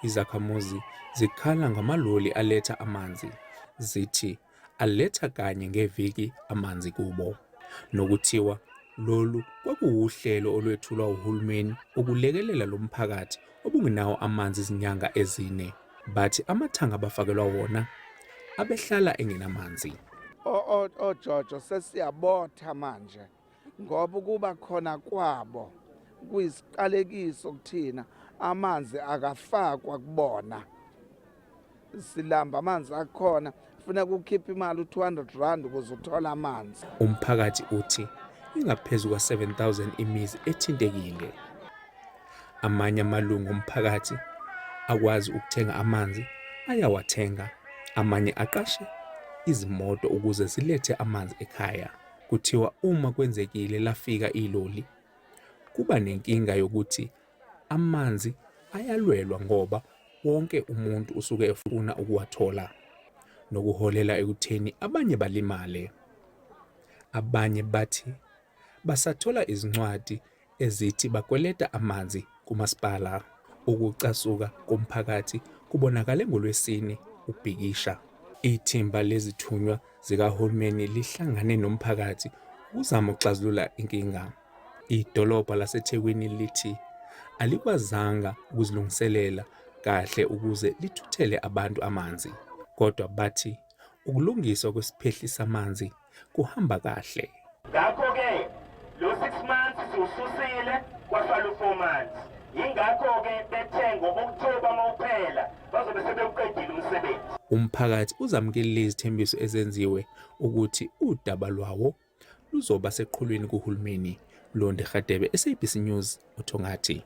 Izakhamuzi zikhala ngamaloli aletha amanzi, zithi aletha kanye ngeviki amanzi kubo. Nokuthiwa lolu kwakuwuhlelo olwethulwa uhulumeni ukulekelela lo mphakathi obungenawo amanzi izinyanga ezine. Bathi amathanga abafakelwa wona abehlala engenamanzi. Ojojo sesiyabotha manje ngoba ukuba khona kwabo kuyisiqalekiso kuthina. Amanzi akafakwa kubona, silamba amanzi akhona, funeka ukhiphe imali u-200 rand ukuze uthole amanzi. Umphakathi uthi ingaphezu kwa-7000 imizi ethintekile. Amanye amalungu omphakathi akwazi ukuthenga amanzi ayawathenga, amanye aqashe izimoto ukuze zilethe amanzi ekhaya. Kuthiwa uma kwenzekile lafika iloli, kuba nenkinga yokuthi amanzi ayalwelwa ngoba wonke umuntu usuke efuna ukuwathola, nokuholela ekutheni abanye balimale. Abanye bathi basathola izincwadi ezithi bakweleta amanzi kumasipala. Ukucasuka komphakathi kubonakale ngoLwesine ubhikisha. Ithimba lezithunywa zikahulumeni lihlangane nomphakathi ukuzama ukuxazulula inkinga. Idolobha laseThekwini lithi alikwazanga ukuzilungiselela kahle ukuze lithuthele abantu amanzi, kodwa bathi ukulungiswa kwesiphehli samanzi kuhamba kahle. Ngakho-ke lo 6 months siwususile, kwasala u-4 months. Yingakho-ke bethe ngo-Okthoba mawuphela bazobe sebewuqedile umsebenzi. Umphakathi uzamukelile izithembiso ezenziwe ukuthi udaba lwawo luzoba seqhulwini kuhulumeni. Londi Radebe, SABC News, uThongathi.